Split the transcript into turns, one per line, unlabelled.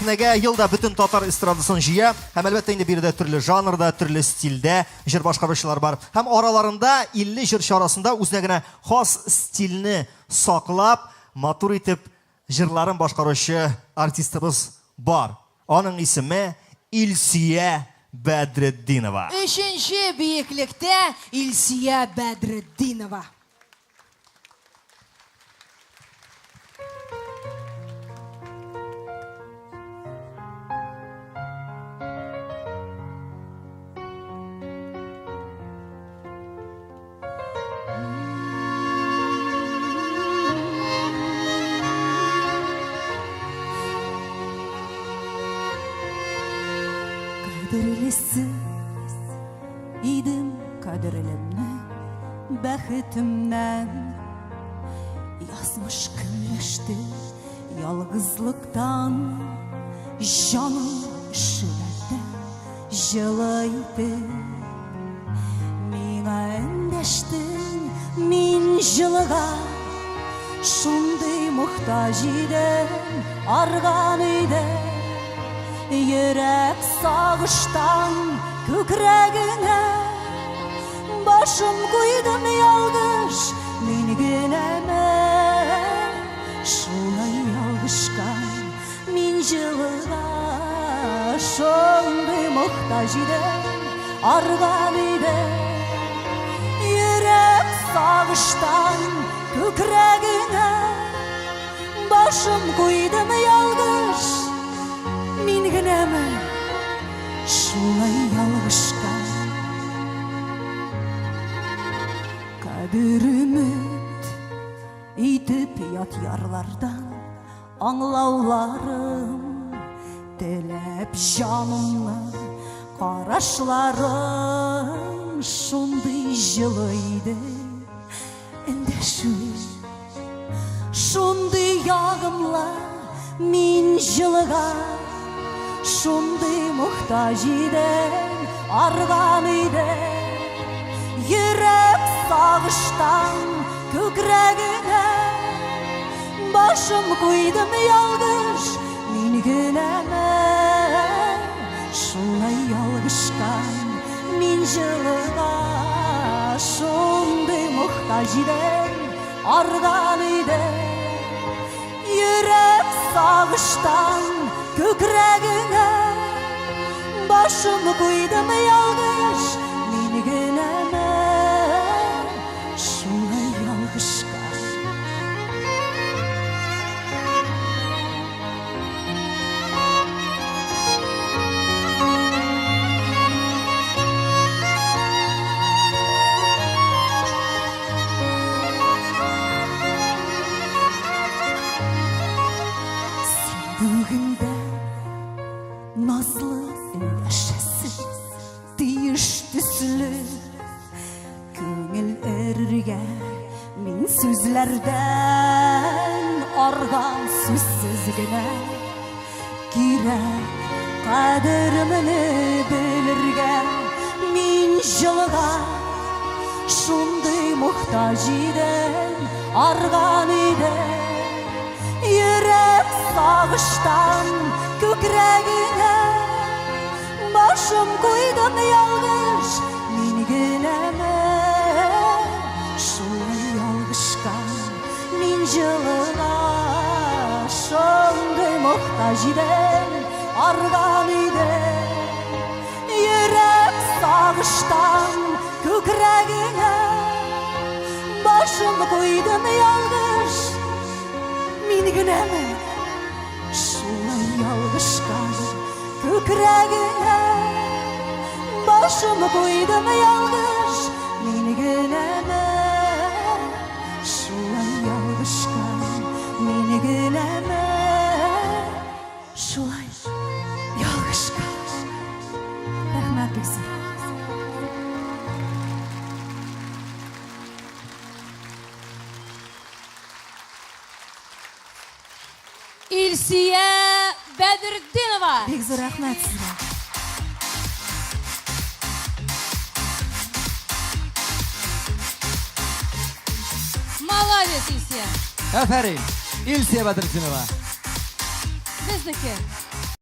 Сәхнәгә ел да бөтен татар эстрадасын җыя һәм, әлбәттә инде, биредә төрле жанрда, төрле стильдә җыр башкаручылар бар. Һәм араларында 50 җырчы арасында үзенә генә хас стильне саклап, матур итеп җырларын башкаручы артистыбыз бар. Аның исеме Илсөя Бәдретдинова.
Өченче биеклектә Илсөя Бәдретдинова.
Кадерлесе идем кадерлемне бәхетемнән. Язмыш көнләште ялгызлыктан, Җаным өшегәндә җылы итеп Миңа эндәштең, мин җылыга Шундый мохтаҗ идем, арган идем. Йөрәк сагыштан күкрәгеңә Башым куйдым ялгыш, мин генәме? Шулай ялгышкан мин җылыга, Шундый мохтаҗ идем, арган идем. Йөрәк сагыштан күкрәгеңә Башым куйдым ялгыш, мин генәме? Шулай ялгышкан. Кадер өмет итеп ят ярлардан аңлауларым, теләп җанымны карашларың шундый җылы иде эндәшү. Шундый ягымлы мин җылыга, Шундый мохтаҗ идем, арган идем. Йөрәк сагыштан күкрәгеңә Башым куйдым ялгыш, мин генәме? Шулай ялгышкан мин җылыга, Шундый мохтаҗ идем, арган идем. Йөрәк сагыштан күкрәгеңә Башым куйдым ялгыш, мин генәме? Шулай ялгышкан. Син бүген дә назлы эндәшәсең, тиеш төсле. Күңел эрергә мин сүзләрдән арган сүзсез генә. Кирәк кадеремне белергә мин җылыга шундый мохтаҗ идем, арган идем. Йөрәк сагыштан күкрәгеңә Башым куйдым ялгыш, мин генәме? Шулай ялгышкан мин җылыга, Шундый мохтаҗ идем, арган идем. Йөрәк сагыштан күкрәгеңә Башым куйдым ялгыш, мин генәме? Шулай ялгышкан күкрәгеңә Башым куйдым ялгыш, мин генәме? Шулай ялгышкан мин генәме? Шулай ялгышкан. Рәхмәт бик зур.
Илсөя Бәдретдинова.
Бик зур рәхмәт сезгә.
Молодец, Илсөя.
Афәрин, Илсөя Бәдретдинова.
Безнеке.